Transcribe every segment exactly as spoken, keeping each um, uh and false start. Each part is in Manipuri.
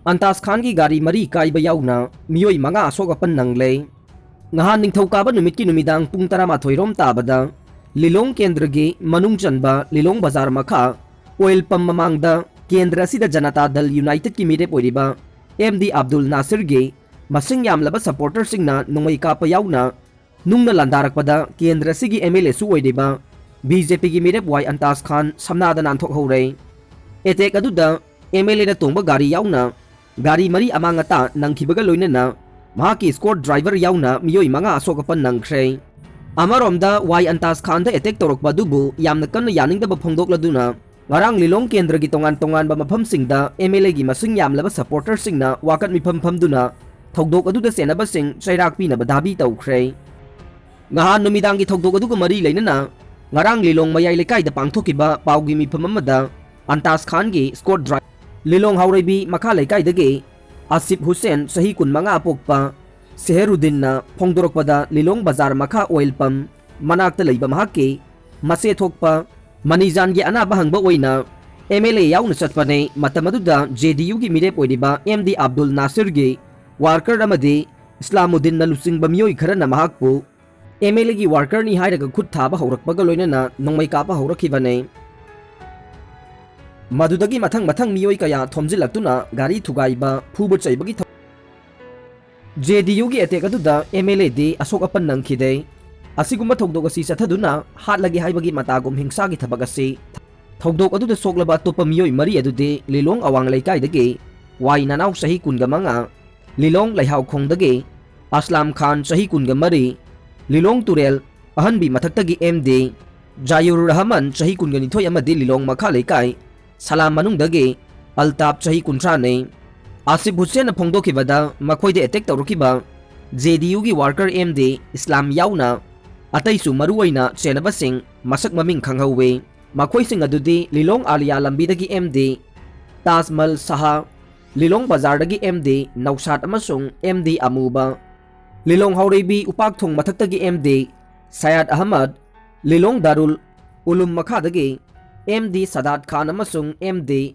ꯑꯟꯇꯥꯖ ꯈꯥꯟꯒꯤ ꯒꯥꯔꯤ ꯃꯔꯤ ꯀꯥꯏꯕ ꯌꯥꯎꯅ ꯃꯤꯑꯣꯏ ꯃꯉꯥ ꯑꯁꯣꯛ ꯑꯄꯟ ꯅꯪꯂꯦ꯫ ꯉꯍꯥꯟ ꯅꯤꯡꯊꯧꯀꯥꯕ ꯅꯨꯃꯤꯠꯀꯤ ꯅꯨꯃꯤꯗꯥꯡ ꯄꯨꯡ ꯇꯔꯥꯃꯥꯊꯣꯏ ꯔꯣꯝ ꯇꯥꯕꯗ ꯂꯤꯂꯣꯡ ꯀꯦꯟꯗ꯭ꯔꯒꯤ ꯃꯅꯨꯡ ꯆꯟꯕ ꯂꯤꯂꯣꯡ ꯕꯖꯥꯔ ꯃꯈꯥ ꯑꯣꯏꯜ ꯄꯝ ꯃꯃꯥꯡꯗ ꯀꯦꯟꯗ꯭ꯔ ꯑꯁꯤꯗ ꯖꯅꯇꯥ ꯗꯜ ꯌꯨꯅꯥꯏꯇꯦꯗꯀꯤ ꯃꯤꯔꯦꯞ ꯑꯣꯏꯔꯤꯕ ꯑꯦꯝ ꯗꯤ ꯑꯕꯗꯨꯜ ꯅꯥꯁꯤꯔꯒꯤ ꯃꯁꯤꯡ ꯌꯥꯝꯂꯕ ꯁꯄꯣꯔꯇꯔꯁꯤꯡꯅ ꯅꯣꯡꯃꯩ ꯀꯥꯞꯄ ꯌꯥꯎꯅ ꯅꯨꯡꯅ ꯂꯥꯟꯗꯥꯔꯛꯄꯗ ꯀꯦꯟꯗ꯭ꯔ ꯑꯁꯤꯒꯤ ꯑꯦꯝ ꯑꯦꯜ ꯑꯦꯁꯨ ꯑꯣꯏꯔꯤꯕ ꯕꯤ ꯖꯦ ꯄꯤꯒꯤ ꯃꯤꯔꯦꯞ ꯋꯥꯏ ꯑꯟꯇꯥꯖ ꯈꯥꯟ ꯁꯝꯅꯥꯗ ꯅꯥꯟꯊꯣꯛꯍꯧꯔꯦ꯫ ꯑꯦꯇꯦꯛ ꯑꯗꯨꯗ ꯑꯦꯝ ꯑꯦꯜ ꯑꯦꯅ ꯇꯣꯡꯕ ꯒꯥꯔꯤ ꯌꯥꯎꯅ ꯒꯥꯔꯤ ꯃꯔꯤ ꯑꯃꯥꯡ ꯑꯇꯥ ꯅꯪꯈꯤꯕꯒ ꯂꯣꯏꯅꯅ ꯃꯍꯥꯛꯀꯤ ꯏꯁꯀꯣꯔꯠ ꯗ꯭ꯔꯥꯏꯚꯔ ꯌꯥꯎꯅ ꯃꯤꯑꯣꯏ ꯃꯉꯥ ꯑꯁꯣꯛ ꯑꯄꯟ ꯅꯪꯈ꯭ꯔꯦ꯫ ꯑꯃꯔꯣꯝꯗ ꯋꯥꯏ ꯑꯟꯇꯥꯖ ꯈꯥꯟꯗ ꯑꯦꯇꯦꯛ ꯇꯧꯔꯛꯄ ꯑꯗꯨꯕꯨ ꯌꯥꯝꯅ ꯀꯟꯅ ꯌꯥꯅꯤꯡꯗꯕ ꯐꯣꯡꯗꯣꯛꯂꯗꯨꯅ ꯉꯔꯥꯡ ꯂꯤꯂꯣꯡ ꯀꯦꯟꯗ꯭ꯔꯒꯤ ꯇꯣꯉꯥꯟ ꯇꯣꯉꯥꯟꯕ ꯃꯐꯝꯁꯤꯡꯗ ꯑꯦꯝ ꯑꯦꯜ ꯑꯦꯒꯤ ꯃꯁꯤꯡ ꯌꯥꯝꯂꯕ ꯁꯄꯣꯔꯇꯔꯁꯤꯡꯅ ꯋꯥꯀꯠ ꯃꯤꯐꯝ ꯐꯝꯗꯨꯅ ꯊꯧꯗꯣꯛ ꯑꯗꯨꯗ ꯆꯦꯟꯅꯕꯁꯤꯡ ꯆꯩꯔꯥꯛ ꯄꯤꯅꯕ ꯗꯥꯕꯤ ꯇꯧꯈ꯭ꯔꯦ꯫ ꯉꯍꯥꯟ ꯅꯨꯃꯤꯗꯥꯡꯒꯤ ꯊꯧꯗꯣꯛ ꯑꯗꯨꯒ ꯃꯔꯤ ꯂꯩꯅꯅ ꯉꯔꯥꯡ ꯂꯤꯂꯣꯡ ꯃꯌꯥꯏ ꯂꯩꯀꯥꯏꯗ ꯄꯥꯡꯊꯣꯛꯈꯤꯕ ꯄꯥꯎꯒꯤ ꯃꯤꯐꯝ ꯑꯃꯗ ꯑꯟꯇꯥꯖ ꯈꯥꯟꯒꯤ ꯏꯁꯀꯣꯔꯠ ꯗ꯭ꯔꯥꯏꯚꯔ ꯂꯤꯂꯣꯡ ꯍꯥꯎꯔꯩꯕꯤ ꯃꯈꯥ ꯂꯩꯀꯥꯏꯗꯒꯤ ꯑꯁꯤꯐ ꯍꯨꯁꯦꯟ ꯆꯍꯤ ꯀꯨꯟꯃꯉꯥ ꯄꯣꯛꯄ ꯁꯦꯍꯦꯔꯨꯗꯤꯟꯅ ꯐꯣꯡꯗꯣꯔꯛꯄꯗ ꯂꯤꯂꯣꯡ ꯕꯖꯥꯔ ꯃꯈꯥ ꯑꯣꯏꯜ ꯄꯝ ꯃꯅꯥꯛꯇ ꯂꯩꯕ ꯃꯍꯥꯛꯀꯤ ꯃꯆꯦ ꯊꯣꯛꯄ ꯃꯅꯤꯖꯥꯟꯒꯤ ꯑꯅꯥꯕ ꯍꯪꯕ ꯑꯣꯏꯅ ꯑꯦꯝ ꯑꯦꯜ ꯑꯦ ꯌꯥꯎꯅ ꯆꯠꯄꯅꯤ꯫ ꯃꯇꯝ ꯑꯗꯨꯗ ꯖꯦ ꯗꯤ ꯌꯨꯒꯤ ꯃꯤꯔꯦꯞ ꯑꯣꯏꯔꯤꯕ ꯑꯦꯝ ꯗꯤ ꯑꯕꯗꯨꯜ ꯅꯥꯁꯤꯔꯒꯤ ꯋꯥꯔꯀꯔ ꯑꯃꯗꯤ ꯏꯁꯂꯥꯃꯨꯗꯤꯟꯅ ꯂꯨꯆꯤꯡꯕ ꯃꯤꯑꯣꯏ ꯈꯔꯅ ꯃꯍꯥꯛꯄꯨ ꯑꯦꯝ ꯑꯦꯜ ꯑꯦꯒꯤ ꯋꯥꯔꯀꯔꯅꯤ ꯍꯥꯏꯔꯒ ꯈꯨꯠ ꯊꯥꯕ ꯍꯧꯔꯛꯄꯒ ꯂꯣꯏꯅꯅ ꯅꯣꯡꯃꯩ ꯀꯥꯞꯄ ꯍꯧꯔꯛꯈꯤꯕꯅꯤ꯫ ꯃꯗꯨꯗꯒꯤ ꯃꯊꯪ ꯃꯊꯪ ꯃꯤꯑꯣꯏ ꯀꯌꯥ ꯊꯣꯝꯖꯤꯜꯂꯛꯇꯨꯅ ꯒꯥꯔꯤ ꯊꯨꯒꯥꯏꯕ, ꯐꯨꯕ ꯆꯩꯕꯒꯤ ꯊꯧ-, ꯖꯦ ꯗꯤ ꯌꯨꯒꯤ ꯑꯦꯇꯦꯛ ꯑꯗꯨꯗ ꯑꯦꯝ ꯑꯦꯜ ꯑꯦꯗꯤ ꯑꯁꯣꯛ ꯑꯄꯟ ꯅꯪꯈꯤꯗꯦ꯫ ꯑꯁꯤꯒꯨꯝꯕ ꯊꯧꯗꯣꯛ ꯑꯁꯤ ꯆꯠꯊꯗꯨꯅ ꯍꯥꯠꯂꯒꯦ ꯍꯥꯏꯕꯒꯤ ꯃꯇꯥꯒꯨꯝ ꯍꯤꯡꯁꯥꯒꯤ ꯊꯕꯛ ꯑꯁꯤ ꯊꯧꯗꯣꯛ ꯑꯗꯨꯗ ꯁꯣꯛꯂꯕ ꯑꯇꯣꯞꯄ ꯃꯤꯑꯣꯏ ꯃꯔꯤ ꯑꯗꯨꯗꯤ ꯂꯤꯂꯣꯡ ꯑꯋꯥꯡ ꯂꯩꯀꯥꯏꯗꯒꯤ ꯋꯥꯏ ꯅꯅꯥꯎ ꯆꯍꯤ ꯀꯨꯟꯒ ꯃꯉꯥ, ꯂꯤꯂꯣꯡ ꯂꯩꯍꯥꯎꯈꯣꯡꯗꯒꯤ ꯑꯁꯂꯥꯝ ꯈꯥꯟ ꯆꯍꯤ ꯀꯨꯟꯒ ꯃꯔꯤ, ꯂꯤꯂꯣꯡ ꯇꯨꯔꯦꯜ ꯑꯍꯟꯕꯤ ꯃꯊꯛꯇꯒꯤ ꯑꯦꯝ ꯗꯤ ꯖꯥꯌꯨꯔ ꯔꯍꯃꯟ ꯆꯍꯤ ꯀꯨꯟꯒ ꯅꯤꯊꯣꯏ ꯑꯃꯗꯤ ꯂꯤꯂꯣꯡ ꯃꯈꯥ ꯂꯩꯀꯥꯏ ꯁꯂꯥꯝ ꯃꯅꯨꯡꯗꯒꯤ ꯑꯜꯇꯥꯞ ꯆꯍꯤ ꯀꯨꯟꯊ꯭ꯔꯥꯅꯤ꯫ ꯑꯁꯤꯐ ꯍꯨꯁꯦꯟꯅ ꯐꯣꯡꯗꯣꯛꯈꯤꯕꯗ ꯃꯈꯣꯏꯗ ꯑꯦꯇꯦꯛ ꯇꯧꯔꯛꯈꯤꯕ ꯖꯦ ꯗꯤ ꯌꯨꯒꯤ ꯋꯥꯔꯀꯔ ꯑꯦꯝ ꯗꯤ ꯏꯁꯂꯥꯝ ꯌꯥꯎꯅ ꯑꯇꯩꯁꯨ ꯃꯔꯨꯑꯣꯏꯅ ꯆꯦꯟꯅꯕꯁꯤꯡ ꯃꯁꯛ ꯃꯃꯤꯡ ꯈꯪꯍꯧꯋꯤ꯫ ꯃꯈꯣꯏꯁꯤꯡ ꯑꯗꯨꯗꯤ ꯂꯤꯂꯣꯡ ꯑꯥꯂꯤꯌꯥ ꯂꯝꯕꯤꯗꯒꯤ ꯑꯦꯝ ꯗꯤ ꯇꯥꯖꯃꯜ ꯁꯍꯥ, ꯂꯤꯂꯣꯡ ꯕꯖꯥꯔꯗꯒꯤ ꯑꯦꯝ ꯗꯤ ꯅꯧꯁꯥꯠ ꯑꯃꯁꯨꯡ ꯑꯦꯝ ꯗꯤ ꯑꯃꯨꯕ, ꯂꯤꯂꯣꯡ ꯍꯥꯎꯔꯩꯕꯤ ꯎꯄꯥꯛꯊꯣꯡ ꯃꯊꯛꯇꯒꯤ ꯑꯦꯝ ꯗꯤ ꯁꯌꯥꯗ ꯑꯍꯃꯗ, ꯂꯤꯂꯣꯡ ꯗꯥꯔꯨꯜ ꯎꯂꯨꯝ ꯃꯈꯥꯗꯒꯤ ꯑꯦꯝ ꯗꯤ ꯁꯗꯥꯠ ꯈꯥꯟ ꯑꯃꯁꯨꯡ ꯑꯦꯝ ꯗꯤ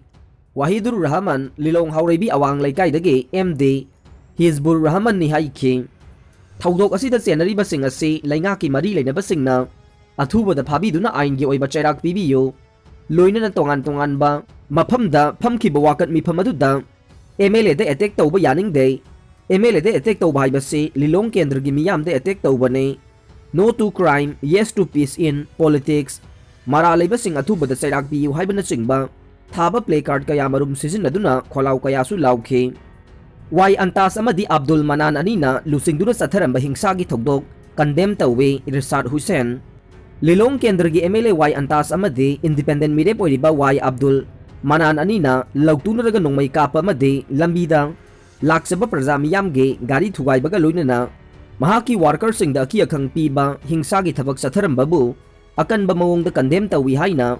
ꯋꯥꯍꯤꯗꯨꯔ ꯔꯍꯃꯟ ꯂꯤꯂꯣꯡ ꯍꯥꯎꯔꯩꯕꯤ ꯑꯋꯥꯡ ꯂꯩꯀꯥꯏꯗꯒꯤ ꯑꯦꯝ ꯗꯤ ꯍꯤꯖꯕꯨꯔ ꯔꯍꯃꯟꯅꯤ ꯍꯥꯏꯈꯤ꯫ ꯊꯧꯗꯣꯛ ꯑꯁꯤꯗ ꯆꯦꯟꯅꯔꯤꯕꯁꯤꯡ ꯑꯁꯤ ꯂꯩꯉꯥꯛꯀꯤ ꯃꯔꯤ ꯂꯩꯅꯕꯁꯤꯡꯅ ꯑꯊꯨꯕꯗ ꯐꯥꯕꯤꯗꯨꯅ ꯑꯥꯏꯟꯒꯤ ꯑꯣꯏꯕ ꯆꯩꯔꯥꯛ ꯄꯤꯕꯤꯌꯨ, ꯂꯣꯏꯅꯅ ꯇꯣꯉꯥꯟ ꯇꯣꯉꯥꯟꯕ ꯃꯐꯝꯗ ꯐꯝꯈꯤꯕ ꯋꯥꯀꯠ ꯃꯤꯐꯝ ꯑꯗꯨꯗ ꯑꯦꯝ ꯑꯦꯜ ꯑꯦꯗ ꯑꯦꯇꯦꯛ ꯇꯧꯕ ꯌꯥꯅꯤꯡꯗꯦ, ꯑꯦꯝ ꯑꯦꯜ ꯑꯦꯗ ꯑꯦꯇꯦꯛ ꯇꯧꯕ ꯍꯥꯏꯕꯁꯤ ꯂꯤꯂꯣꯡ ꯀꯦꯟꯗ꯭ꯔꯒꯤ ꯃꯤꯌꯥꯝꯗ ꯑꯦꯇꯦꯛ ꯇꯧꯕꯅꯤ, No to crime, yes to peace in politics, ꯃꯔꯥꯜ ꯂꯩꯕꯁꯤꯡ ꯑꯊꯨꯕꯗ ꯆꯩꯔꯥꯛ ꯄꯤꯌꯨ ꯍꯥꯏꯕꯅꯆꯤꯡꯕ ꯊꯥꯕ ꯄ꯭ꯂꯦ ꯀꯥꯔꯗ ꯀꯌꯥꯃꯔꯨꯝ ꯁꯤꯖꯤꯟꯅꯗꯨꯅ ꯈꯣꯜꯂꯥꯎ ꯀꯌꯥꯁꯨ ꯂꯥꯎꯈꯤ꯫ ꯋꯥꯏ ꯑꯟꯇꯥꯁ ꯑꯃꯗꯤ ꯑꯕꯗꯨꯜ ꯃꯅꯥꯟ ꯑꯅꯤꯅ ꯂꯨꯆꯤꯡꯗꯨꯅ ꯆꯠꯊꯔꯝꯕ ꯍꯤꯡꯁꯥꯒꯤ ꯊꯧꯗꯣꯛ ꯀꯟꯗꯦꯝ ꯇꯧꯏ ꯏꯔꯁꯥꯗ ꯍꯨꯁꯦꯟ꯫ ꯂꯤꯂꯣꯡ ꯀꯦꯟꯗ꯭ꯔꯒꯤ ꯑꯦꯝ ꯑꯦꯜ ꯑꯦ ꯋꯥꯏ ꯑꯟꯇꯥꯁ ꯑꯃꯗꯤ ꯏꯟꯗꯤꯄꯦꯟꯗꯦꯟ ꯃꯤꯔꯦꯞ ꯑꯣꯏꯔꯤꯕ ꯋꯥꯏ ꯑꯕꯗꯨꯜ ꯃꯅꯥꯟ ꯑꯅꯤꯅ ꯂꯧꯇꯨꯅꯔꯒ ꯅꯣꯡꯃꯩ ꯀꯥꯞꯄ ꯑꯃꯗꯤ ꯂꯝꯕꯤꯗ ꯂꯥꯛꯆꯕ ꯄ꯭ꯔꯖꯥ ꯃꯤꯌꯥꯝꯒꯤ ꯒꯥꯔꯤ ꯊꯨꯒꯥꯏꯕꯒ ꯂꯣꯏꯅꯅ ꯃꯍꯥꯛꯀꯤ ꯋꯥꯔꯀꯔꯁꯤꯡꯗ ꯑꯀꯤ ꯑꯈꯪ ꯄꯤꯕ ꯍꯤꯡꯁꯥꯒꯤ ꯊꯕꯛ ꯆꯠꯊꯔꯝꯕꯕꯨ ꯑꯀꯟꯕ ꯃꯑꯣꯡꯗ ꯀꯟꯗꯦꯝ ꯇꯧꯏ ꯍꯥꯏꯅ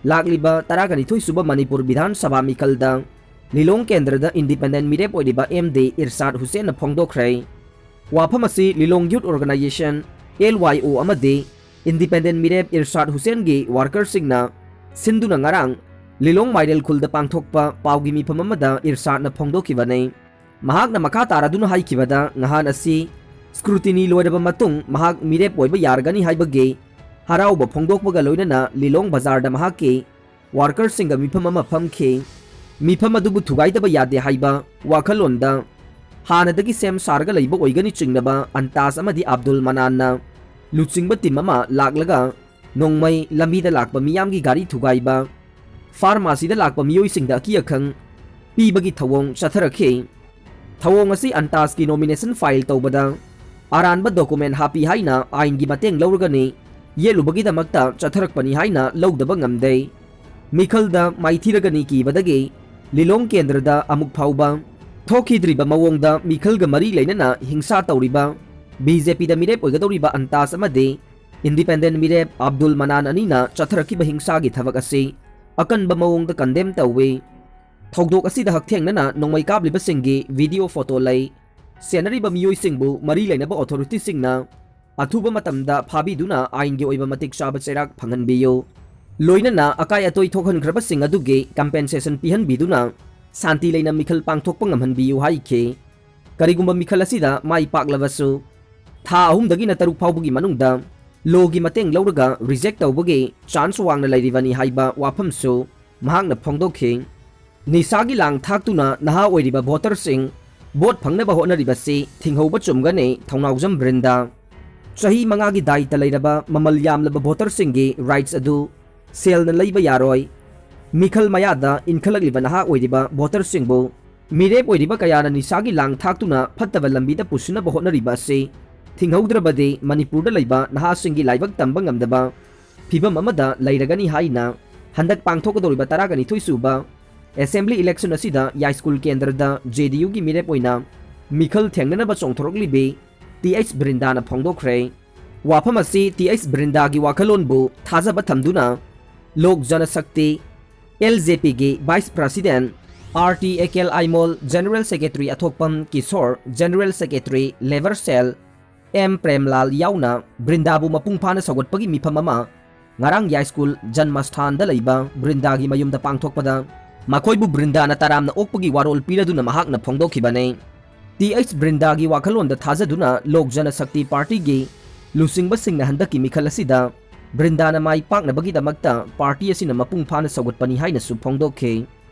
ꯂꯥꯛꯂꯤꯕ ꯇꯔꯥꯒꯅꯤꯊꯣꯏ ꯁꯨꯕ ꯃꯅꯤꯄꯨꯔ ꯕꯤꯙꯥꯟ ꯁꯚꯥ ꯃꯤꯈꯜꯗ ꯂꯤꯂꯣꯡ ꯀꯦꯟꯗ꯭ꯔꯗ ꯏꯟꯗꯤꯄꯦꯟꯗꯦꯟ ꯃꯤꯔꯦꯞ ꯑꯣꯏꯔꯤꯕ ꯑꯦꯝ ꯗꯤ ꯏꯔꯁꯥꯗ ꯍꯨꯁꯦꯟꯅ ꯐꯣꯡꯗꯣꯛꯈ꯭ꯔꯦ꯫ ꯋꯥꯐꯝ ꯑꯁꯤ ꯂꯤꯂꯣꯡ ꯌꯨꯠ ꯑꯣꯔꯒꯅꯥꯏꯖꯦꯁꯟ, ꯑꯦꯜ ꯋꯥꯏ ꯑꯣ, ꯑꯃꯗꯤ ꯏꯟꯗꯤꯄꯦꯟꯗꯦꯟ ꯃꯤꯔꯦꯞ ꯏꯔꯁꯥꯗ ꯍꯨꯁꯦꯟꯒꯤ ꯋꯥꯔꯀꯔꯁꯤꯡꯅ ꯁꯤꯟꯗꯨꯅ ꯉꯔꯥꯡ ꯂꯤꯂꯣꯡ ꯃꯥꯏꯔꯦꯜ ꯈꯨꯜꯗ ꯄꯥꯡꯊꯣꯛꯄ ꯄꯥꯎꯒꯤ ꯃꯤꯐꯝ ꯑꯃꯗ ꯏꯔꯁꯥꯗꯅ ꯐꯣꯡꯗꯣꯛꯈꯤꯕꯅꯤ꯫ ꯃꯍꯥꯛꯅ ꯃꯈꯥ ꯇꯥꯔꯗꯨꯅ ꯍꯥꯏꯈꯤꯕꯗ, ꯅꯍꯥꯟ ꯑꯁꯤ ꯁ꯭ꯀ꯭ꯔꯨꯇꯤꯅꯤ ꯂꯣꯏꯔꯕ ꯃꯇꯨꯡ ꯃꯍꯥꯛ ꯃꯤꯔꯦꯞ ꯑꯣꯏꯕ ꯌꯥꯔꯒꯅꯤ ꯍꯥꯏꯕꯒꯤ ꯍꯔꯥꯎꯕ ꯐꯣꯡꯗꯣꯛꯄꯒ ꯂꯣꯏꯅꯅ ꯂꯤꯂꯣꯡ ꯕꯖꯥꯔꯗ ꯃꯍꯥꯛꯀꯤ ꯋꯥꯔꯀꯔꯁꯤꯡꯒ ꯃꯤꯐꯝ ꯑꯃ ꯐꯝꯈꯤ꯫ ꯃꯤꯐꯝ ꯑꯗꯨꯕꯨ ꯊꯨꯒꯥꯏꯗꯕ ꯌꯥꯗꯦ ꯍꯥꯏꯕ ꯋꯥꯈꯜꯂꯣꯟꯗ ꯍꯥꯟꯅꯗꯒꯤ ꯁꯦꯝ ꯁꯥꯔꯒ ꯂꯩꯕ ꯑꯣꯏꯒꯅꯤ ꯆꯤꯡꯅꯕ ꯑꯟꯇꯥꯖ ꯑꯃꯗꯤ ꯑꯕꯗꯨꯜ ꯃꯅꯥꯟꯅ ꯂꯨꯆꯤꯡꯕ ꯇꯤꯝ ꯑꯃ ꯂꯥꯛꯂꯒ ꯅꯣꯡꯃꯩ, ꯂꯝꯕꯤꯗ ꯂꯥꯛꯄ ꯃꯤꯌꯥꯝꯒꯤ ꯒꯥꯔꯤ ꯊꯨꯒꯥꯏꯕ, ꯐꯥꯔꯃꯥꯁꯤꯗ ꯂꯥꯛꯄ ꯃꯤꯑꯣꯏꯁꯤꯡꯗ ꯑꯀꯤ ꯑꯈꯪ ꯄꯤꯕꯒꯤ ꯊꯧꯑꯣꯡ ꯆꯠꯊꯔꯛꯈꯤ꯫ ꯊꯧꯑꯣꯡ ꯑꯁꯤ ꯑꯟꯇꯥꯖꯀꯤ ꯅꯣꯃꯤꯅꯦꯁꯟ ꯐꯥꯏꯜ ꯇꯧꯕꯗ ꯑꯔꯥꯟꯕ ꯗꯣꯀꯨꯃꯦꯟ ꯍꯥꯞꯄꯤ ꯍꯥꯏꯅ ꯑꯥꯏꯟꯒꯤ ꯃꯇꯦꯡ ꯂꯧꯔꯒꯅꯤ ꯌꯦꯠꯂꯨꯕꯒꯤꯗꯃꯛꯇ ꯆꯠꯊꯔꯛꯄꯅꯤ ꯍꯥꯏꯅ ꯂꯧꯗꯕ ꯉꯝꯗꯦ꯫ ꯃꯤꯈꯜꯗ ꯃꯥꯏꯊꯤꯔꯒꯅꯤ ꯀꯤꯕꯗꯒꯤ ꯂꯤꯂꯣꯡ ꯀꯦꯟꯗ꯭ꯔꯗ ꯑꯃꯨꯛ ꯐꯥꯎꯕ ꯊꯣꯛꯈꯤꯗ꯭ꯔꯤꯕ ꯃꯑꯣꯡꯗ ꯃꯤꯈꯜꯒ ꯃꯔꯤ ꯂꯩꯅꯅ ꯍꯤꯡꯁꯥ ꯇꯧꯔꯤꯕ ꯕꯤ ꯖꯦ ꯄꯤꯗ ꯃꯤꯔꯦꯞ ꯑꯣꯏꯒꯗꯧꯔꯤꯕ ꯑꯟꯇꯥꯖ ꯑꯃꯗꯤ ꯏꯟꯗꯤꯄꯦꯟꯗꯦꯟ ꯃꯤꯔꯦꯞ ꯑꯕꯗꯨꯜ ꯃꯅꯥꯟ ꯑꯅꯤꯅ ꯆꯠꯊꯔꯛꯈꯤꯕ ꯍꯤꯡꯁꯥꯒꯤ ꯊꯕꯛ ꯑꯁꯤ ꯑꯀꯟꯕ ꯃꯑꯣꯡꯗ ꯀꯟꯗꯦꯝ ꯇꯧꯏ꯫ ꯊꯧꯗꯣꯛ ꯑꯁꯤꯗ ꯍꯛꯊꯦꯡꯅꯅ ꯅꯣꯡꯃꯩ ꯀꯥꯞꯂꯤꯕꯁꯤꯡꯒꯤ ꯚꯤꯗꯤꯑꯣ ꯐꯣꯇꯣ ꯂꯩ꯫ ꯁꯦꯟꯅꯔꯤꯕ ꯃꯤꯑꯣꯏꯁꯤꯡꯕꯨ ꯃꯔꯤ ꯂꯩꯅꯕ ꯑꯣꯊꯣꯔꯤꯇꯤꯁꯤꯡꯅ ꯑꯊꯨꯕ ꯃꯇꯝꯗ ꯐꯥꯕꯤꯗꯨꯅ ꯑꯥꯏꯟꯒꯤ ꯑꯣꯏꯕ ꯃꯇꯤꯛ ꯆꯥꯕ ꯆꯩꯔꯥꯛ ꯐꯪꯍꯟꯕꯤꯌꯨ꯫ ꯂꯣꯏꯅꯅ ꯑꯀꯥꯏ ꯑꯇꯣꯏ ꯊꯣꯛꯍꯟꯈ꯭ꯔꯕꯁꯤꯡ ꯑꯗꯨꯒꯤ compensation ꯄꯤꯍꯟꯕꯤꯗꯨꯅ ꯁꯥꯟꯇꯤ ꯂꯩꯅ ꯃꯤꯈꯜ ꯄꯥꯡꯊꯣꯛꯄ ꯉꯝꯍꯟꯕꯤꯌꯨ ꯍꯥꯏꯈꯤ꯫ ꯀꯔꯤꯒꯨꯝꯕ ꯃꯤꯈꯜ ꯑꯁꯤꯗ ꯃꯥꯏ ꯄꯥꯛꯂꯕꯁꯨ, ꯊꯥ ꯑꯍꯨꯝꯗꯒꯤꯅ ꯇꯔꯨꯛ ꯐꯥꯎꯕꯒꯤ ꯃꯅꯨꯡꯗ ꯂꯣꯒꯤ ꯃꯇꯦꯡ ꯂꯧꯔꯒ reject ꯇꯧꯕꯒꯤ chance ꯋꯥꯡꯅ ꯂꯩꯔꯤꯕꯅꯤ ꯍꯥꯏꯕ ꯋꯥꯐꯝꯁꯨ ꯃꯍꯥꯛꯅ ꯐꯣꯡꯗꯣꯛꯈꯤ꯫ ꯅꯤꯁꯥꯒꯤ ꯂꯥꯡ ꯊꯥꯛꯇꯨꯅ ꯅꯍꯥ ꯑꯣꯏꯔꯤꯕ voterꯁꯤꯡ vote ꯐꯪꯅꯕ ꯍꯣꯠꯅꯔꯤꯕꯁꯤ ꯊꯤꯡꯍꯧꯕ ꯆꯨꯝꯒꯅꯤ, ꯊꯧꯅꯥꯎꯖꯝ ꯕ꯭ꯔꯤꯟꯗꯥ꯫ ꯆꯍꯤ ꯃꯉꯥꯒꯤ ꯗꯥꯏꯇ ꯂꯩꯔꯕ ꯃꯃꯜ ꯌꯥꯝꯂꯕ voterꯁꯤꯡꯒꯤ rights ꯑꯗꯨ ꯁꯦꯜꯅ ꯂꯩꯕ ꯌꯥꯔꯣꯏ꯫ ꯃꯤꯈꯜ ꯃꯌꯥꯗ ꯏꯟꯈꯠꯂꯛꯂꯤꯕ ꯅꯍꯥ ꯑꯣꯏꯔꯤꯕ voterꯁꯤꯡꯕꯨ ꯃꯤꯔꯦꯞ ꯑꯣꯏꯔꯤꯕ ꯀꯌꯥꯅ ꯅꯤꯁꯥꯒꯤ ꯂꯥꯡ ꯊꯥꯛꯇꯨꯅ ꯐꯠꯇꯕ ꯂꯝꯕꯤꯗ ꯄꯨꯁꯤꯟꯅꯕ ꯍꯣꯠꯅꯔꯤꯕ ꯑꯁꯤ ꯊꯤꯡꯍꯧꯗ꯭ꯔꯕꯗꯤ ꯃꯅꯤꯄꯨꯔꯗ ꯂꯩꯕ ꯅꯍꯥꯁꯤꯡꯒꯤ ꯂꯥꯏꯕꯛ ꯇꯝꯕ ꯉꯝꯗꯕ ꯐꯤꯚꯝ ꯑꯃꯗ ꯂꯩꯔꯒꯅꯤ ꯍꯥꯏꯅ ꯍꯟꯗꯛ ꯄꯥꯡꯊꯣꯛꯀꯗꯧꯔꯤꯕ ꯇꯔꯥꯒ ꯅꯤꯊꯣꯏ ꯁꯨꯕ assembly election ꯑꯁꯤꯗ ꯌꯥꯏꯁ꯭ꯀꯨꯜ ꯀꯦꯟꯗ꯭ꯔꯗ JDUꯒꯤ ꯃꯤꯔꯦꯞ ꯑꯣꯏꯅ ꯃꯤꯈꯜ ꯊꯦꯡꯅꯅꯕ ꯆꯣꯡꯊꯣꯔꯛꯂꯤꯕꯤ ꯇꯤ ꯑꯩꯆ ꯕ꯭ꯔꯤꯟꯗꯥꯅ ꯐꯣꯡꯗꯣꯛꯈ꯭ꯔꯦ꯫ ꯋꯥꯐꯝ ꯑꯁꯤ ꯇꯤ ꯑꯩꯆ ꯕ꯭ꯔꯤꯟꯗꯥꯒꯤ ꯋꯥꯈꯜꯂꯣꯟꯕꯨ ꯊꯥꯖꯕ ꯊꯝꯗꯨꯅ ꯂꯣꯛ Janshakti, LJPꯒꯤ vice president RT ꯑꯦꯀꯦꯜ Aimol, general secretary Athokpam Kishore, general secretary labour cell M Premlal ꯌꯥꯎꯅ ꯕ꯭ꯔꯤꯟꯗꯥꯕꯨ ꯃꯄꯨꯡ ꯐꯥꯅ ꯁꯧꯒꯠꯄꯒꯤ ꯃꯤꯐꯝ ꯑꯃ ꯉꯔꯥꯡ ꯌꯥꯏꯁ꯭ꯀꯨꯜ ꯖꯟꯃꯁꯊꯥꯟꯗ ꯂꯩꯕ ꯕ꯭ꯔꯤꯟꯗꯥꯒꯤ ꯃꯌꯨꯝꯗ ꯄꯥꯡꯊꯣꯛꯄꯗ ꯃꯈꯣꯏꯕꯨ ꯕ꯭ꯔꯤꯟꯗꯥꯅ ꯇꯔꯥꯝꯅ ꯑꯣꯛꯄꯒꯤ ꯋꯥꯔꯣꯜ ꯄꯤꯔꯗꯨꯅ ꯃꯍꯥꯛꯅ ꯐꯣꯡꯗꯣꯛꯈꯤꯕꯅꯤ꯫ ꯇꯤ ꯑꯩꯆ ꯕ꯭ꯔꯤꯟꯗꯥꯒꯤ ꯋꯥꯈꯜꯂꯣꯟꯗ ꯊꯥꯖꯗꯨꯅ ꯂꯣꯛ ꯖꯅꯁꯛꯇꯤ ꯄꯥꯔꯇꯤꯒꯤ ꯂꯨꯆꯤꯡꯕꯁꯤꯡꯅ ꯍꯟꯗꯛꯀꯤ ꯃꯤꯈꯜ ꯑꯁꯤꯗ ꯕ꯭ꯔꯤꯟꯗꯥꯅ ꯃꯥꯏ ꯄꯥꯛꯅꯕꯒꯤꯗꯃꯛꯇ ꯄꯥꯔꯇꯤ ꯑꯁꯤꯅ ꯃꯄꯨꯡ ꯐꯥꯅ ꯁꯧꯒꯠꯄꯅꯤ ꯍꯥꯏꯅꯁꯨ ꯐꯣꯡꯗꯣꯛꯈꯤ꯫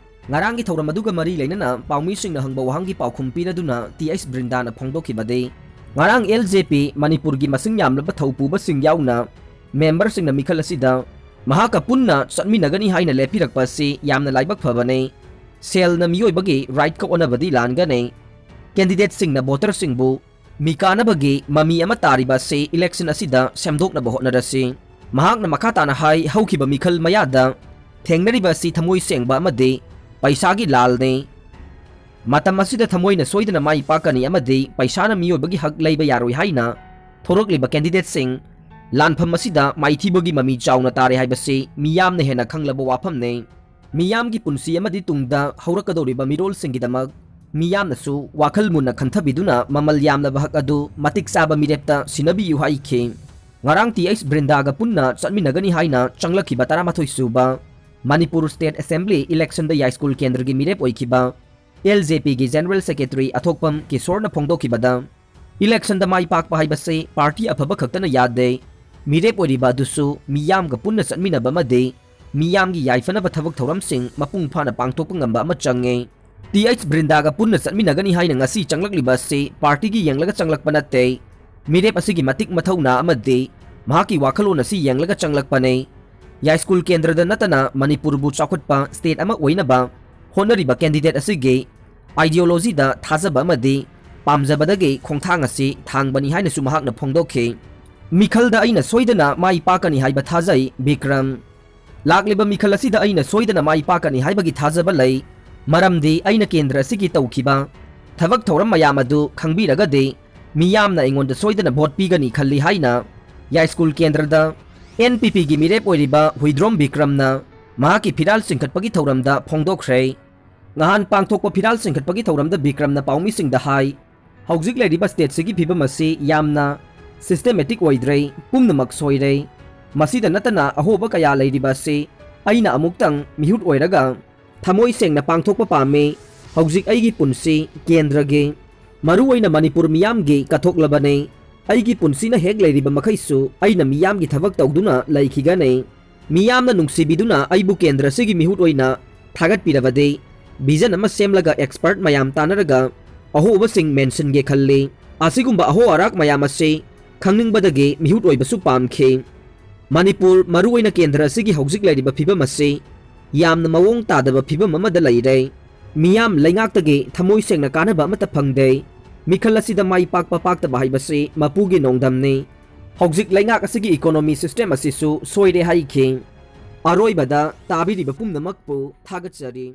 ꯉꯔꯥꯡꯒꯤ ꯊꯧꯔꯝ ꯑꯗꯨꯒ ꯃꯔꯤ ꯂꯩꯅꯅ ꯄꯥꯎꯃꯤꯁꯤꯡꯅ ꯍꯪꯕ ꯋꯥꯍꯪꯒꯤ ꯄꯥꯎꯈꯨꯝ ꯄꯤꯔꯗꯨꯅ ꯇꯤ ꯑꯩꯆ ꯕ꯭ꯔꯤꯟꯗꯥꯅ ꯐꯣꯡꯗꯣꯛꯈꯤꯕꯗꯤ, ꯉꯔꯥꯡ LJP ꯃꯅꯤꯄꯨꯔꯒꯤ ꯃꯁꯤꯡ ꯌꯥꯝꯂꯕ ꯊꯧꯄꯨꯕꯁꯤꯡ ꯌꯥꯎꯅ ꯃꯦꯝꯕꯔꯁꯤꯡꯅ ꯃꯤꯈꯜ ꯑꯁꯤꯗ ꯃꯍꯥꯛꯀ ꯄꯨꯟꯅ ꯆꯠꯃꯤꯟꯅꯒꯅꯤ ꯍꯥꯏꯅ ꯂꯦꯞꯄꯤꯔꯛꯄ ꯑꯁꯤ ꯌꯥꯝꯅ ꯂꯥꯏꯕꯛ ꯐꯕꯅꯤ꯫ ꯁꯦꯜꯅ ꯃꯤꯑꯣꯏꯕꯒꯤ ꯔꯥꯏꯠꯀ ꯑꯣꯟꯅꯕꯗꯤ ꯂꯥꯟꯒꯅꯤ꯫ ꯀꯦꯟꯗꯤꯗꯦꯠꯁꯤꯡꯅ ꯚꯣꯇꯔꯁꯤꯡꯕꯨ ꯃꯤ ꯀꯥꯅꯕꯒꯤ ꯃꯃꯤ ꯑꯃ ꯇꯥꯔꯤꯕ ꯑꯁꯤ ꯏꯂꯦꯛꯁꯟ ꯑꯁꯤꯗ ꯁꯦꯝꯗꯣꯛꯅꯕ ꯍꯣꯠꯅꯔꯁꯤ꯫ ꯃꯍꯥꯛꯅ ꯃꯈꯥ ꯇꯥꯅ ꯍꯥꯏ, ꯍꯧꯈꯤꯕ ꯃꯤꯈꯜ ꯃꯌꯥꯗ ꯊꯦꯡꯅꯔꯤꯕ ꯑꯁꯤ ꯊꯃꯣꯏ ꯁꯦꯡꯕ ꯑꯃꯗꯤ ꯄꯩꯁꯥꯒꯤ ꯂꯥꯜꯅꯤ꯫ ꯃꯇꯝ ꯑꯁꯤꯗ ꯊꯃꯣꯏꯅ ꯁꯣꯏꯗꯅ ꯃꯥꯏ ꯄꯥꯛꯀꯅꯤ ꯑꯃꯗꯤ ꯄꯩꯁꯥꯅ ꯃꯤꯑꯣꯏꯕꯒꯤ ꯍꯛ ꯂꯩꯕ ꯌꯥꯔꯣꯏ ꯍꯥꯏꯅ ꯊꯣꯔꯛꯂꯤꯕ ꯀꯦꯟꯗꯤꯗꯦꯠꯁꯤꯡ ꯂꯥꯟꯐꯝ ꯑꯁꯤꯗ ꯃꯥꯏꯊꯤꯕꯒꯤ ꯃꯃꯤ ꯆꯥꯎꯅ ꯇꯥꯔꯦ ꯍꯥꯏꯕꯁꯤ ꯃꯤꯌꯥꯝꯅ ꯍꯦꯟꯅ ꯈꯪꯂꯕ ꯋꯥꯐꯝꯅꯤ꯫ ꯃꯤꯌꯥꯝꯒꯤ ꯄꯨꯟꯁꯤ ꯑꯃꯗꯤ ꯇꯨꯡꯗ ꯍꯧꯔꯛꯀꯗꯧꯔꯤꯕ ꯃꯤꯔꯣꯜꯁꯤꯡꯒꯤꯗꯃꯛ ꯃꯤꯌꯥꯝꯅꯁꯨ ꯋꯥꯈꯜ ꯃꯨꯟꯅ ꯈꯟꯊꯕꯤꯗꯨꯅ ꯃꯃꯜ ꯌꯥꯝꯂꯕ ꯍꯛ ꯑꯗꯨ ꯃꯇꯤꯛ ꯆꯥꯕ ꯃꯤꯔꯦꯞꯇ ꯁꯤꯟꯅꯕꯤꯌꯨ ꯍꯥꯏꯈꯤ꯫ ꯉꯔꯥꯡ ꯇꯤ ꯑꯩꯆ ꯕ꯭ꯔꯤꯟꯗꯥꯒ ꯄꯨꯟꯅ ꯆꯠꯃꯤꯟꯅꯒꯅꯤ ꯍꯥꯏꯅ ꯆꯪꯂꯛꯈꯤꯕ ꯇꯔꯥꯃꯥꯊꯣꯏ ꯁꯨꯕ ꯃꯅꯤꯄꯨꯔ ꯁ꯭ꯇꯦꯠ ꯑꯦꯁꯦꯝꯕ꯭ꯂꯤ ꯏꯂꯦꯛꯁꯟꯗ ꯌꯥꯏꯁ꯭ꯀꯨꯜ ꯀꯦꯟꯗ꯭ꯔꯒꯤ ꯃꯤꯔꯦꯞ ꯑꯣꯏꯈꯤꯕ ꯑꯦꯜ ꯖꯦ ꯄꯤꯒꯤ ꯖꯦꯅꯔꯦꯜ ꯁꯦꯀ꯭ꯔꯦꯇꯔꯤ ꯑꯊꯣꯛꯄꯝ ꯀꯤꯁꯣꯔꯅ ꯐꯣꯡꯗꯣꯛꯈꯤꯕꯗ, ꯏꯂꯦꯛꯁꯟꯗ ꯃꯥꯏ ꯄꯥꯛꯄ ꯍꯥꯏꯕꯁꯤ ꯄꯥꯔꯇꯤ ꯑꯐꯕ ꯈꯛꯇꯅ ꯌꯥꯗꯦ, ꯃꯤꯔꯦꯞ ꯑꯣꯏꯔꯤꯕ ꯑꯗꯨꯁꯨ ꯃꯤꯌꯥꯝꯒ ꯄꯨꯟꯅ ꯆꯠꯃꯤꯟꯅꯕ ꯑꯃꯗꯤ ꯃꯤꯌꯥꯝꯒꯤ ꯌꯥꯏꯐꯅꯕ ꯊꯕꯛ ꯊꯧꯔꯝꯁꯤꯡ ꯃꯄꯨꯡ ꯐꯥꯅ ꯄꯥꯡꯊꯣꯛꯄ ꯉꯝꯕ ꯑꯃ ꯆꯪꯉꯤ꯫ ꯇꯤ ꯑꯩꯆ ꯕ꯭ꯔꯤꯟꯗꯥꯒ ꯄꯨꯟꯅ ꯆꯠꯃꯤꯟꯅꯒꯅꯤ ꯍꯥꯏꯅ ꯉꯁꯤ ꯆꯪꯂꯛꯂꯤꯕ ꯑꯁꯤ ꯄꯥꯔꯇꯤꯒꯤ ꯌꯦꯡꯂꯒ ꯆꯪꯂꯛꯄ ꯅꯠꯇꯦ꯫ ꯃꯤꯔꯦꯞ ꯑꯁꯤꯒꯤ ꯃꯇꯤꯛ ꯃꯊꯧꯅꯥ ꯑꯃꯗꯤ ꯃꯍꯥꯛꯀꯤ ꯋꯥꯈꯜꯂꯣꯟ ꯑꯁꯤ ꯌꯦꯡꯂꯒ ꯆꯪꯂꯛꯄꯅꯤ꯫ ꯌꯥꯏꯁ꯭ꯀꯨꯜ ꯀꯦꯟꯗ꯭ꯔꯗ ꯅꯠꯇꯅ ꯃꯅꯤꯄꯨꯔꯕꯨ ꯆꯥꯎꯈꯠꯄ ꯁ꯭ꯇꯦꯠ ꯑꯃ ꯑꯣꯏꯅꯕ ꯍꯣꯠꯅꯔꯤꯕ ꯀꯦꯟꯗꯤꯗꯦꯠ ꯑꯁꯤꯒꯤ ideologyꯗ ꯊꯥꯖꯕ ꯑꯃꯗꯤ ꯄꯥꯝꯖꯕꯗꯒꯤ ꯈꯣꯡꯊꯥꯡ ꯑꯁꯤ ꯊꯥꯡꯕꯅꯤ ꯍꯥꯏꯅꯁꯨ ꯃꯍꯥꯛꯅ ꯐꯣꯡꯗꯣꯛꯈꯤ꯫ ꯃꯤꯈꯜꯗ ꯑꯩꯅ ꯁꯣꯏꯗꯅ ꯃꯥꯏ ꯄꯥꯛꯀꯅꯤ ꯍꯥꯏꯕ ꯊꯥꯖꯩ, ꯕꯤꯀ꯭ꯔꯝ꯫ ꯂꯥꯛꯂꯤꯕ ꯃꯤꯈꯜ ꯑꯁꯤꯗ ꯑꯩꯅ ꯁꯣꯏꯗꯅ ꯃꯥꯏ ꯄꯥꯛꯀꯅꯤ ꯍꯥꯏꯕꯒꯤ ꯊꯥꯖꯕ ꯂꯩ, ꯃꯔꯝꯗꯤ ꯑꯩꯅ ꯀꯦꯟꯗ꯭ꯔ ꯑꯁꯤꯒꯤ ꯇꯧꯈꯤꯕ ꯊꯕꯛ ꯊꯧꯔꯝ ꯃꯌꯥꯝ ꯑꯗꯨ ꯈꯪꯕꯤꯔꯒꯗꯤ ꯃꯤꯌꯥꯝꯅ ꯑꯩꯉꯣꯟꯗ ꯁꯣꯏꯗꯅ ꯚꯣꯠ ꯄꯤꯒꯅꯤ ꯈꯜꯂꯤ ꯍꯥꯏꯅ ꯌꯥꯏꯁ꯭ꯀꯨꯜ ꯀꯦꯟꯗ꯭ꯔꯗ ꯑꯦꯟ ꯄꯤ ꯄꯤꯒꯤ ꯃꯤꯔꯦꯞ ꯑꯣꯏꯔꯤꯕ ꯍꯨꯏꯗ꯭ꯔꯣꯝ ꯕꯤꯀ꯭ꯔꯝꯅ ꯃꯍꯥꯛꯀꯤ ꯐꯤꯔꯥꯜ ꯆꯤꯡꯈꯠꯄꯒꯤ ꯊꯧꯔꯝꯗ ꯐꯣꯡꯗꯣꯛꯈ꯭ꯔꯦ꯫ ꯉꯍꯥꯟ ꯄꯥꯡꯊꯣꯛꯄ ꯐꯤꯔꯥꯜ ꯆꯤꯡꯈꯠꯄꯒꯤ ꯊꯧꯔꯝꯗ ꯕꯤꯀ꯭ꯔꯝꯅ ꯄꯥꯎꯃꯤꯁꯤꯡꯗ ꯍꯥꯏ, ꯍꯧꯖꯤꯛ ꯂꯩꯔꯤꯕ ꯁ꯭ꯇꯦꯠꯁꯤꯒꯤ ꯐꯤꯕꯝ ꯑꯁꯤ ꯌꯥꯝꯅ systematic ꯑꯣꯏꯗ꯭ꯔꯦ, ꯄꯨꯝꯅꯃꯛ ꯁꯣꯏꯔꯦ꯫ ꯃꯁꯤꯗ ꯅꯠꯇꯅ ꯑꯍꯣꯕ ꯀꯌꯥ ꯂꯩꯔꯤꯕ ꯑꯁꯤ ꯑꯩꯅ ꯑꯃꯨꯛꯇꯪ ꯃꯤꯍꯨꯠ ꯑꯣꯏꯔꯒ ꯊꯃꯣꯏ ꯁꯦꯡꯅ ꯄꯥꯡꯊꯣꯛꯄ ꯄꯥꯝꯃꯤ꯫ ꯍꯧꯖꯤꯛ ꯑꯩꯒꯤ ꯄꯨꯟꯁꯤ ꯀꯦꯟꯗ꯭ꯔꯒꯤ, ꯃꯔꯨꯑꯣꯏꯅ ꯃꯅꯤꯄꯨꯔ ꯃꯤꯌꯥꯝꯒꯤ ꯀꯠꯊꯣꯛꯂꯕꯅꯤ꯫ ꯑꯩꯒꯤ ꯄꯨꯟꯁꯤꯅ ꯍꯦꯛ ꯂꯩꯔꯤꯕ ꯃꯈꯩꯁꯨ ꯑꯩꯅ ꯃꯤꯌꯥꯝꯒꯤ ꯊꯕꯛ ꯇꯧꯗꯨꯅ ꯂꯩꯈꯤꯒꯅꯤ꯫ ꯃꯤꯌꯥꯝꯅ ꯅꯨꯡꯁꯤꯕꯤꯗꯨꯅ ꯑꯩꯕꯨ ꯀꯦꯟꯗ꯭ꯔ ꯑꯁꯤꯒꯤ ꯃꯤꯍꯨꯠ ꯑꯣꯏꯅ ꯊꯥꯒꯠꯄꯤꯔꯕꯗꯤ, vision ꯑꯃ ꯁꯦꯝꯂꯒ expert ꯃꯌꯥꯝ ꯇꯥꯟꯅꯔꯒ ꯑꯍꯣꯕꯁꯤꯡ ꯃꯦꯟꯁꯤꯟꯒꯦ ꯈꯜꯂꯤ꯫ ꯑꯁꯤꯒꯨꯝꯕ ꯑꯍꯣ ꯑꯔꯥꯛ ꯃꯌꯥꯝ ꯑꯁꯤ ꯈꯪꯅꯤꯡꯕꯗꯒꯤ ꯃꯤꯍꯨꯠ ꯑꯣꯏꯕꯁꯨ ꯄꯥꯝꯈꯤ꯫ ꯃꯅꯤꯄꯨꯔ, ꯃꯔꯨꯑꯣꯏꯅ ꯀꯦꯟꯗ꯭ꯔ ꯑꯁꯤꯒꯤ ꯍꯧꯖꯤꯛ ꯂꯩꯔꯤꯕ ꯐꯤꯕꯝ ꯑꯁꯤ ꯌꯥꯝꯅ ꯃꯑꯣꯡ ꯇꯥꯗꯕ ꯐꯤꯕꯝ ꯑꯃꯗ ꯂꯩꯔꯦ꯫ ꯃꯤꯌꯥꯝ ꯂꯩꯉꯥꯛꯇꯒꯤ ꯊꯃꯣꯏ ꯁꯦꯡꯅ ꯀꯥꯟꯅꯕ ꯑꯃꯠꯇ ꯐꯪꯗꯦ꯫ ꯃꯤꯈꯜ ꯑꯁꯤꯗ ꯃꯥꯏ ꯄꯥꯛꯄ ꯄꯥꯛꯇꯕ ꯍꯥꯏꯕꯁꯤ ꯃꯄꯨꯒꯤ ꯅꯣꯡꯗꯝꯅꯤ꯫ ꯍꯧꯖꯤꯛ ꯂꯩꯉꯥꯛ ꯑꯁꯤꯒꯤ economy system ꯑꯁꯤꯁꯨ ꯁꯣꯏꯔꯦ ꯍꯥꯏꯈꯤ꯫ ꯑꯔꯣꯏꯕꯗ ꯇꯥꯕꯤꯔꯤꯕ ꯄꯨꯝꯅꯃꯛꯄꯨ ꯊꯥꯒꯠꯆꯔꯤ꯫